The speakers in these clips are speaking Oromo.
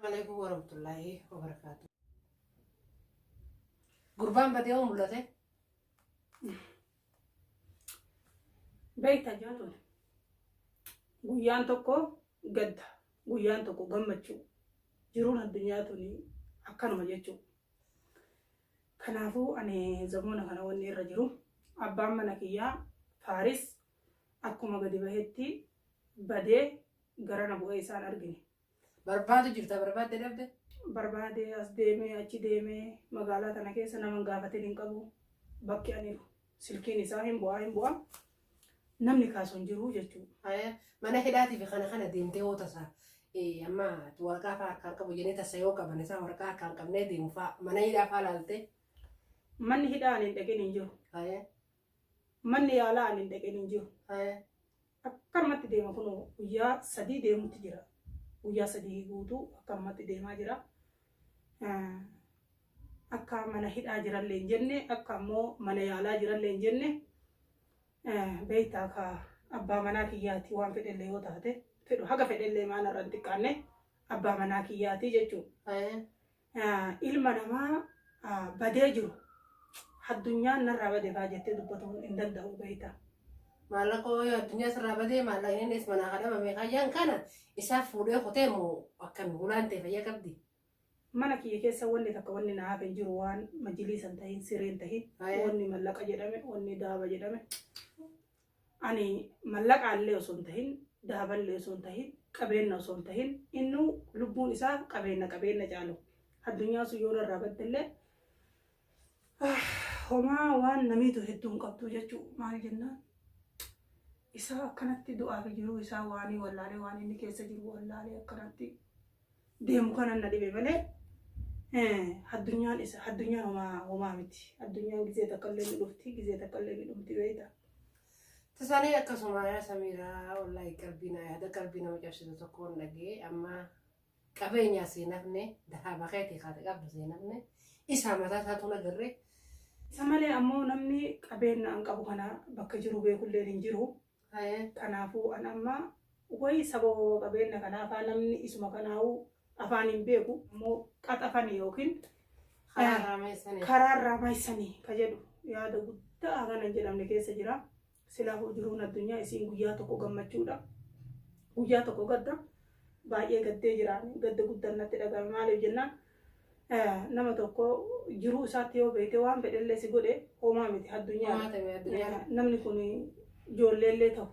Alaikum warahmatullahi wabarakatuh. Gurbaan badee hoo mul'ate? Beekta jaatuun. Guyyaan tokko gadda, guyyaan tokko gammachuu. Jiruun addunyaa tuni akkanuma jechuudha. Kanaafuu ani zamoona kana wanni irra jiru abbaan mana kiyyaa Faaris akkuma gadi bahetti badee garana bu'ee isaan argine. Barbaadu jirta barbaadde dhabde? Barbaadee as deemee achi deemee magaalaa tana keessa nama hin gaafatin hin qabu. Bakki ani silkiin isaa hin bu'aa hin bu'aa. Namni kaasu hin jiru jechuudha. Haya, mana hidhaatii fi kana kana deemtee hoo tasa amma waraqaa fa'aa harkaan qabu jennee tasa yoo qaban isaa waraqaa harkaan qabnee deemu fa'aa mana hidhaa fa'aa laaltee. Manni hidhaa ani hin dhaqin hin jiru. Haya, Manni yaalaa ani hin dhaqin hin jiru. haya. Akkanumatti deema kun guyyaa 3 deemutti jira. Guyyaa 3 guutuu akkanumatti deemaa jira. Akka mana hidhaa jirallee hin jenne, akka ammoo mana yaalaa jirallee hin jenne, beektaa ka abbaa manaa kiyyaati waan fedhellee yoo taate fedhu haga fedhellee maan irra hin xiqqaanne abbaa manaa kiyyaati jechuudha. Ilma namaa badee jiru addunyaan narraa bade faa jettee dubbatuun hin danda'u beektaa. Maallaqa yoo addunyaa sirraa badee maallaqni innis manaa kadhabame kayyaan kana isaa fuudhee kutee moo akkami hulaan ta'e fayyaa qabdi? Mana kiyya keessa wanni takka wanni na hafe hin jiru waan majiliisa hin tahin siree hin tahin wanni mallaqa jedhame wanni daaba jedhame ani mallaqaallee osoo hin tahin daaballee osoo hin tahin qabeenna osoo hin tahin innuu lubbuun isaa qabeenna qabeenna caalu addunyaa sun yoo narraa baddellee homaa waan namiitu hedduu hin qabdu jechuu maal jennaan isaa akkanatti du'aa fi jiruu isaa waanii wallaalee waan inni keessa jiru wallaalee akkanatti deemu kanan na dhibe malee addunyaan isa addunyaan homaa homaa miti addunyaan gizee takka illee ni dhufti gizee takka illee ni dhumti beekta. Tasaanii akkasuma yaa Samiiraa wallaahi qalbii na yaada qalbii nama cabsitu tokkoon dhagee amma qabeenyaa seenafne dahaaba keetii kaate qabdu seenafne isaa mataa isaatu nagarre. Isa malee ammoo namni qabeenya an qabu kana bakka jiru beekulleen hin jiru. Kanaafuu an amma way sababa qabeenna kanaafaa namni isuma kanaa'uu afaan hin beeku ammoo qaxafani yookiin karaarraa maysanii ka jedhu yaada guddaa hagana hin jedhamne keessa jira. Silaafuu jiruun addunyaa isiin guyyaa tokko gammachuudha. Guyyaa tokko gadda. Baay'ee gaddee jira. Gadda guddaan natti dhagahame maaliif jennaan nama tokko jiruu isaatti yoo beekte waan fedhellee si godhe homaa miti addunyaa namni kun ijoolleellee ta'u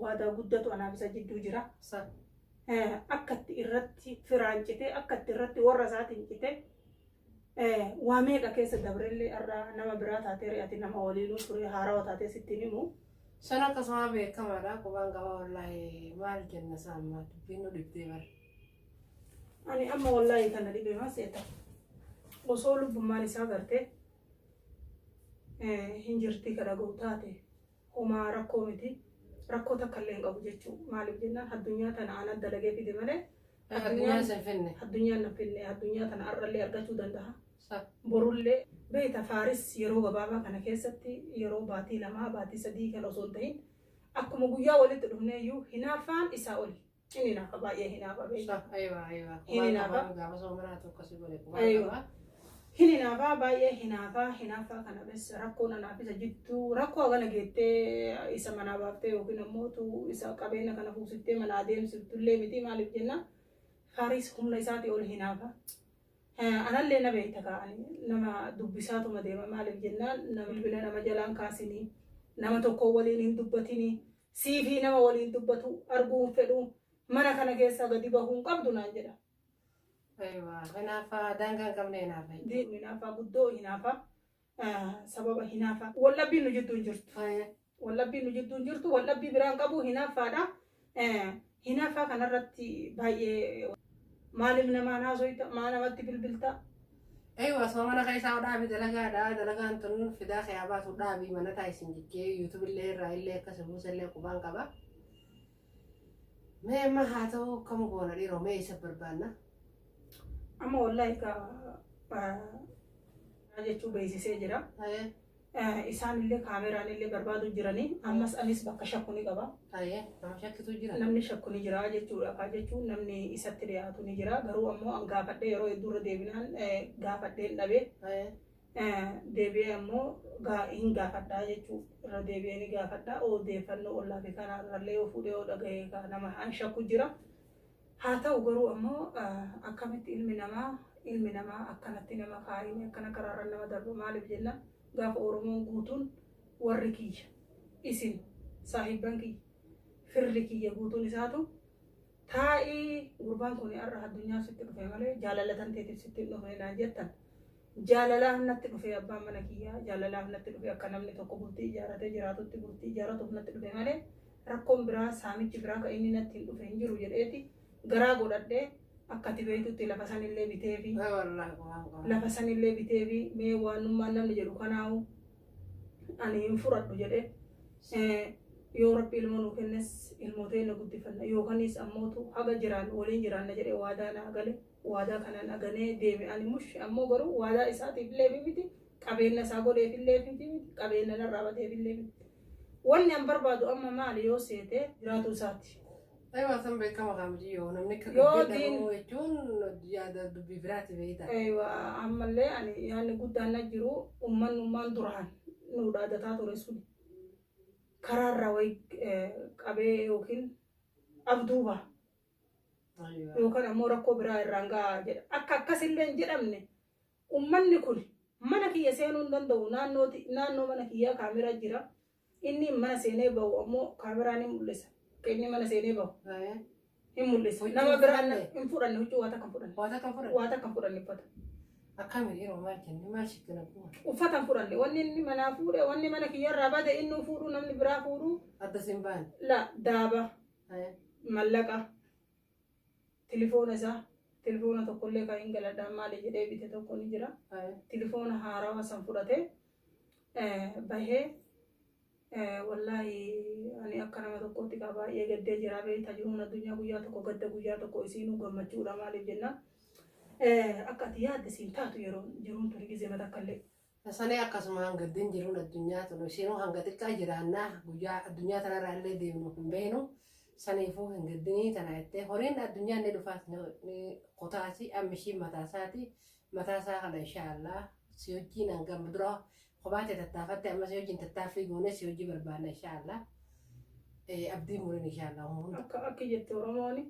waadaa guddatu anaaf isa jidduu jira. Akkatti irratti firaan citee akkatti irratti warra isaatiin citee waa meeqa keessa dabrellee har'a nama biraa taatee re'ati nama waliinuu ture haarawa taatee sitti hin himu. San akkasuma beekamaadha qubaan qaba wallaahi maal jenna isaa ammaa dubbiin nu dhibdee bara. Ani amma wallaahi kana dhibe maa seeta. Osoo lubbummaan isaa gartee hin jirti ka dhaga'u taate homaa rakkoo miti. Rakkoo takka illee hin qabu jechuu. Maaliif jennaan addunyaa tana ana dalagee fide malee Addunyaan sin finne. Addunyaan na finne addunyaa tana har'allee argachuu danda'a. Borullee beekta Faaris yeroo gabaabaa kana keessatti yeroo baatii lamaa baatii sadii kan osoo hin ta'in akkuma guyyaa walitti dhufnee iyyuu hinaaffaan isaa oli. Hin hinaafa baay'ee hinaafa beekta. Sa, aywa, aywa. Hin Qubaan hinaafa. qabaa gaafa soomanaa tokko si godhe qubaan Aywa. qabaa. Hin hinaafaa baay'ee hinaafaa hinaafaa kana bes rakkoon anaaf isa jidduu rakkoo hagana geettee isa manaa baaftee yookiin ammoo tu isa qabeenya kana fuusiftee manaa adeemsiftullee miti maaliif jenna Faaris humna isaatii ol hinaafa. Anallee na beekta kaa ani nama dubbisaatuma deema maaliif jennaan nama bilbila nama jalaan kaasinii nama tokko waliin hin dubbatinii Siifii nama waliin dubbatu arguu hin fedhu. Mana kana keessaa gadi bahuu hin qabdu naan jedha. Aywa, hinaaffaa daangaa hin qabne hinaafa jechuudha. Hinaaffaa guddoo hinaafa sababa hinaafa. Waldhabbiin nu jidduu hin jirtu. Waldhabbiin nu jidduu hin jirtu. Waldhabbii biraa hin qabu hinaaffaadha. Hinaaffaa kanarratti baay'ee maaliif namaan haasoyta maa namatti bilbilta. Eeywa soomana keessaa dhaabi dalagaadha dalagaan tun fidaa kee haa baatu dhaabi mana taa isin jechee youtube illee irraa illee akka si buuse illee qubaan qaba. Mee amma haa ta'u kam goona dhiiroo mee isa barbaanna. Amma wallaahi ka jechuu beeksisee jira. Isaanillee kaameraan barbaadu jiranii ammas anis bakka shakku ni qaba. Ayyee, nama shakkitu jira. Namni shakku ni jira jechuudha. Kaa jechuun namni isatti dhiyaatu ni jira. Garuu ammoo an gaafadhee yeroo hedduurra deebinaan gaafadheen dhabee deebi'ee ammoo hin gaafadhaa jechuudha. Irra deebi'ee ni gaafadhaa. Odeeffannoo ollaa fi kanarrallee yoo fuudhee yoo dhaga'ee nama an shakku jira. Haa ta'u garuu ammoo akkamitti ilmi namaa akkanatti nama kaayine akkana karaarra nama darba? Maaliif jenna, gaafa Oromoon guutuun, warri kiyya, isin saahibban kiyya, firri kiyya guutuun isaatu taa'ii, "Gurbaan kun har'a addunyaa sitti dhufe malee jaalala tanteetiif sitti hin dhufne," naan jettan. Jaalalaaf natti dhufe abbaan mana kiyyaa, jaalalaaf natti dhufe. Akka namni tokko bultii ijaaratee jiraatutti bultii ijaaratuuf natti dhufe malee rakkoon biraa, saamichi biraa kan inni natti hin dhufe hin jiru jedheeti garaa godhadhee akka ati beektutti lafa sanillee biteefi. Wallaahi waan qaba. Lafa sanillee biteefi, mee waanummaan namni jedhu kanaahu ani hin fudhadhu jedhee, yoo Rabbi ilmoo nuu kennes ilmootee na guddifanna yookaanis ammootu haga jiraan waliin jiraanna jedhee waadaa naa gale. Waadaa kanaan aganee deeme. Ani mush ammoo garuu waadaa isaatiif illee miti, qabeenya isaa godheef illee miti, qabeenya narraa badeef illee miti. Wanni an barbaadu amma maali yoo seete, jiraatu isaati. Aywa, san beekama kaamti yoo namni akka Yoo dubbii dhabamuu jechuun yaada dubbii biraati beekta. Eewa, ammallee ani yaadni guddaan na jiru ummannummaan duraan nu dhaadataa ture sun karaarraa wayi qabee yookiin abduuba yookaan ammoo rakkoo biraa irraan gahaa jedha. Akka akkasillee hin jedhamne ummanni kun mana kiyya seenuu hin danda'u. Naannoo mana kiyyaa kaameraa jira. Inni mana seenee bahu ammoo kaameraan hin mul'isa. Akka inni mana seenee bahu hin mul'isa. Huccuu Nama biraa hin fudhanne? Hin fudhanne, huccuu waa takka hin fudhanne. Waa takka fudhanne. Waa takka hin fudhanne uffata. Akkami yeroo maal jenne, maal shikkina kuma. Uffata hin fudhanne. Wanni inni manaa fuudhe, wanni mana kiyyarraa bade, inni fuudhu, namni biraa fuudhu. Adda sin baane. La daaba, mallaqa, tilifoona isaa, tilifoona tokkollee kan hin galadhaan maali jedhee bite tokko ni jira. Tilifoona haarawaa san fudhate bahee. Wallaahi ani akka nama tokkootti kaa baay'ee gaddee jira beektaa. Jiruun addunyaa guyyaa tokko gadda, guyyaa tokko isiinuu gammachuudha. Maaliif jennaan, akka ati yaadde siin taatu yeroo jiruun tuni gizee matakka illee. Sanee akkasuma hanga gaddeen jiruun addunyaa tun isheenuu hanga xiqqaa jiraannaa, guyyaa addunyaa tanarraa illee deemnu hin beeknu. Saniifuu hin gaddinii tana jettee, horiin addunyaa inni dhufaas ni kutaasi. Amma ishiin mataasaati, mataasaa kana inshaallah si wajjiin hangam dura kophaatee tattaafatte, amma si wajjiin tattaaffii goone si hojii barbaanna inshaallah. Abdii muriin inshaallah hunda. Akka akki jette Oromoon,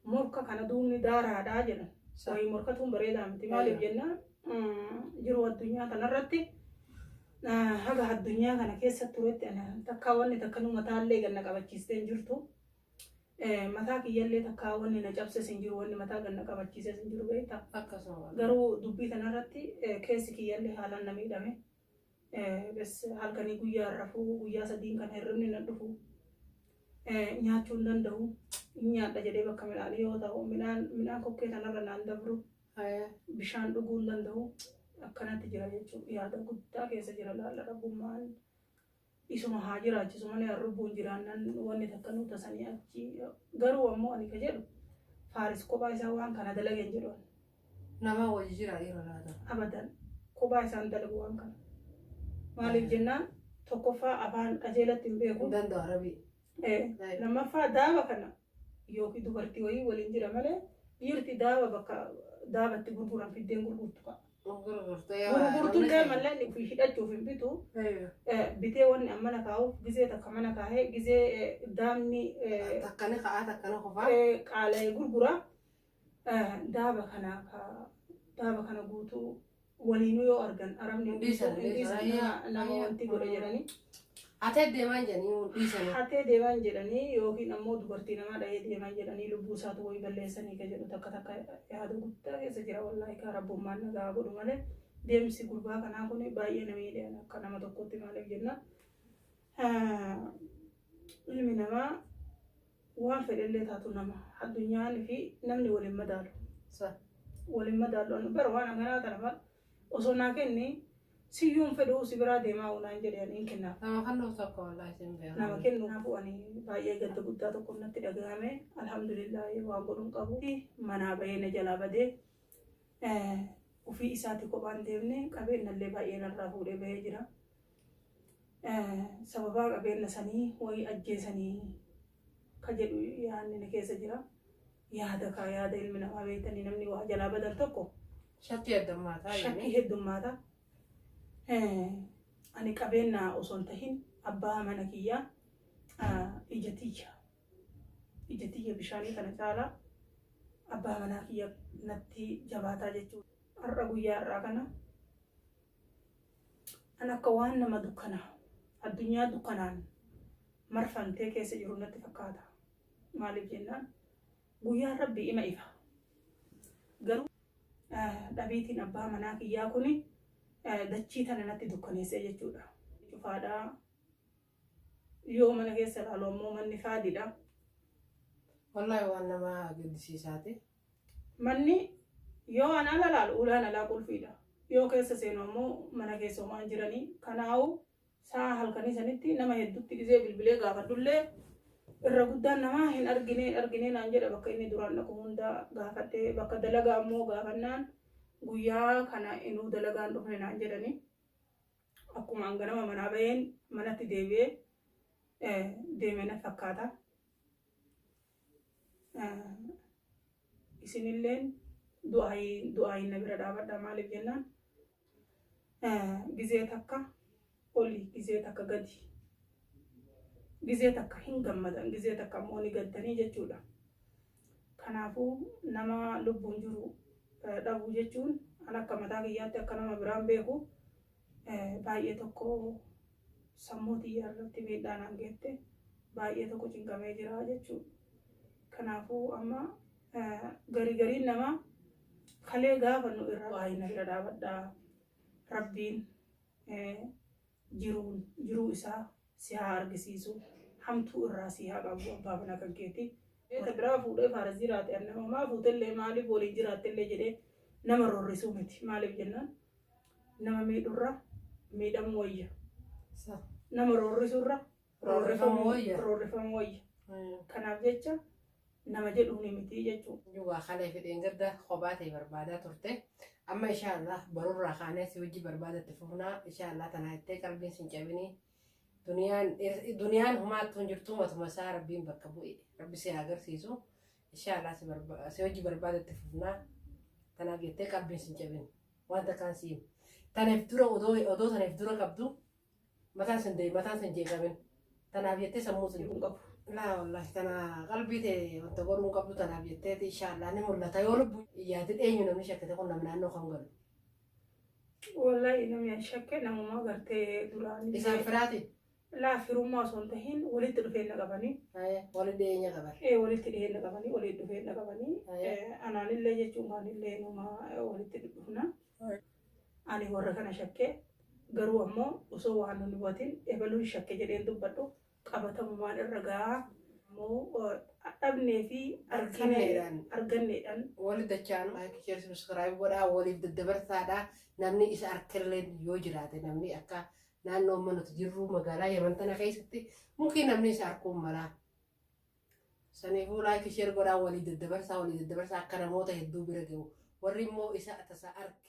"Morka kana duubni daaraadhaa," jedhan. Wayii morkatuun bareedaa miti. Maaliif jennaan, jiru addunyaa kanarratti haga addunyaa kana keessa turetti ana takkaa wanni takka nu mataallee ganna qabachiistee hin jirtu. Mataa kiyyallee takkaa wanni na cabses hin jiru, wanni mataa ganna qabachiises hin jiru beektaa. Akkasuma. Garuu dubbii kanarratti keessi kiyyallee haalaan na miidhame. Bes halkanii guyyaa rafuu, guyyaa 3n kana hirribni na dhufu. Nyaachuu hin danda'u. Hin nyaadha jedhee bakka midhaanii yoo ta'u midhaan kokkee kanarra naan dabru. Bishaan dhuguu hin danda'u. Akkanatti jira jechuudha. Yaada guddaa keessa jira laalla. Rabbummaan isuma haa jiraachisu malee lubbuun jiraannan wanni takka nu tasanii achi. Garuu ammoo ani ka jedhu, Faaris kophaa isaa waan kana dalage hin jedhu. Nama wajji jira yeroo laata. Abadan kophaa isaan dalagu waan kana. Maaliif jennaan, tokkoffaa afaan qajeelatti hin beeku. Hin danda'u Arabii. Lammaffaa daaba kana yookiin dubartii wayii waliin jira malee dhiirti daaba bakka daabatti gurguran fiddeen gurgurtu ka'a. Gurgurtee. Gurgurtullee malleen ofii hidhachuuf hin bitu. Bitee wanni an mana kaa'uuf gizee takka mana kaa'ee gizee daabni Takkani ka'aa, takkani kufaa. Qaala'ee gurgura. Daaba kana guutuu waliinuu yoo argan arabni Hin dhiisan, hin dhiisan, hin nama wanti godhe jedhanii. Hatee deemaan jedhanii dhiisanii. Hatee deeman jedhanii yookiin ammoo dubartii namaa dhahee deeman jedhanii lubbuu isaatu wayii balleessanii ka jedhu takka takka yaada guddaa keessa jira. Wallaahi kaa rabbummaan nagaa godhu malee deemsi gurbaa kanaa kun baay'ee na miidhe akka nama tokkotti. Maaliif jenna, ilmi namaa waan fedhellee taatu nama addunyaan fi namni waliin madaalu. Waliin madaalu bara waan akkanaa kana fa'a osoo naa kenni siyyuun fedhuu si biraa deemaa naan jedhe ani hin kennaaf. Nama kan tokko wallaahi sin beeku. Nama kennu. Kanaafuu ani baay'ee gadda guddaa tokko natti dhagahame. Alhamdulillah, waan godhuun qabu. Manaa bahee na jalaa badee ofii isaati kophaan deemne, qabeenyallee baay'ee narraa fuudhee bahee jira. Sababaa qabeenya sanii wayii ajjeesanii ka jedhu yaadni na keessa jira. Yaada kaa yaada ilmi namaa beektanii namni waa jalaa badan tokko Shakkii heddummaataa shakkii heddummaata. Ani qabeenya osoo hin tahin abbaa mana kiyyaa ija tiyya. Ija tiyya bishaanii kana caalaa abbaa manaa kiyya natti jabaataa jechuudha. Har'a guyyaa har'aa kana an akka waan nama dukkanaa addunyaa dukkanaan marfamtee keessa jiru natti fakkaata. Maaliif jennaan guyyaan rabbi ima ifa. Garuu dhabiitiin abbaa manaa kiyyaa kuni dachii tana natti dukkaneessee jechuudha. Cufaadhaa yoo mana keessa ilaalu ammoo manni faadidha. Wallaahi waan nama gaddisiisaati. Manni yoo an ala laalu ulaan alaa qulfiidha. Yoo keessa seenu ammoo mana keessa homaan jiranii. Kanaafuu sa'a halkanii sanitti nama hedduutti gizee bilbilee gaafadhullee irra guddaan namaa hin argine hin argine naan jedha bakka inni duraan dhaqu hunda gaafadhee bakka dalagaa ammoo gaafannaan guyyaa kana inuu dalagaan dhufne naan jedhani. Akkuma an ganama manaa baheen manatti deebi'ee deeme na fakkaata. Isinilleen du'aayi na bira dhaabadha maaliif jennaan gizee takka oli gizee takka gadi gizee takka hin gammadan gizee takka ammoo ni gaddanii jechuudha. Kanaafuu nama lubbuun jiru dhabuu jechuun an akka mataa kiyyaatti akka nama biraan beeku baay'ee tokko sammuu xiyyaa irratti miidhaan naan geette baay'ee tokko cinqamee jira jechuudha. Kanaafuu amma garii gariin namaa kalee gaafa nu irra waa'ee na bira dhaabadhaa rabbiin jiruun jiruu isaa si haa argisiisu hamtuu irraa si haa qabu abbaa mana kan keeti. Beeta biraa fuudhee faaras jiraate annama maa fuutellee maaliif waliin jiraattellee jedhee nama roorrisuu miti maaliif jennaan nama miidhurra miidhamuu wayya nama roorrisurra Roorrifamuu wayya. Roorrifamuu wayya. Kanaaf jecha nama jedhuuni miti jechuudha. Dhugaa kalee fedheen gadda kophaa ta'e barbaadaa turte. Amma inshaallah barurraa kaanee si hojii barbaadatti fufnaa inshaallah tanaa jettee qalbiin sin cabinii. Duniyaan humaattuu hin jirtu matuma isaa rabbiin bakka bu'e rabbi si haa agarsiisu. Inshaallah si hojii barbaadatti fufnaa tanaaf jettee qalbiin sin cabin wanta kaan si himu. Tanaaf dura odoo tanaaf dura qabdu mataan sin mataan sin jeeqamin. Tanaaf jettee sammuu sin Hin qabu. Laa wallahi tana qalbii ta'e wanta godhuu hin qabdu tanaaf jetteeti inshaallah ni mul'ata yoo lubbu yaadin eenyu namni shakkate kun namni naannoo kan galu. Wallahi namni an shakke namuma gartee duraan Isaan firaati. Laa firummaa osoo hin tahin walitti dhufeenya qabanii. Walitti dhiyeenya qaban. Walitti dhiyeenya qabanii walitti dhufeenya qabanii. Anaanillee jechuun kaanillee numa walitti dhufna. Ani warra kana shakkee garuu ammoo osoo waan hin hubatin ebaluun shakke jedheen dubbadhu qabatamumaan irra gahaa ammoo dhabnee fi arganneedhaan. Walitti dachaanu like share subscribe godhaa waliif daddabarsaadhaa namni isa harkallee yoo jiraate namni akka naannoo amma nuti jirru magaalaa Yaman tana keessatti mukii namni isa harkuun malaa. Saniifuu like share godhaa walii daddabarsaa walii daddabarsaa akka namoota hedduu bira gahu warri immoo isa tasa arke.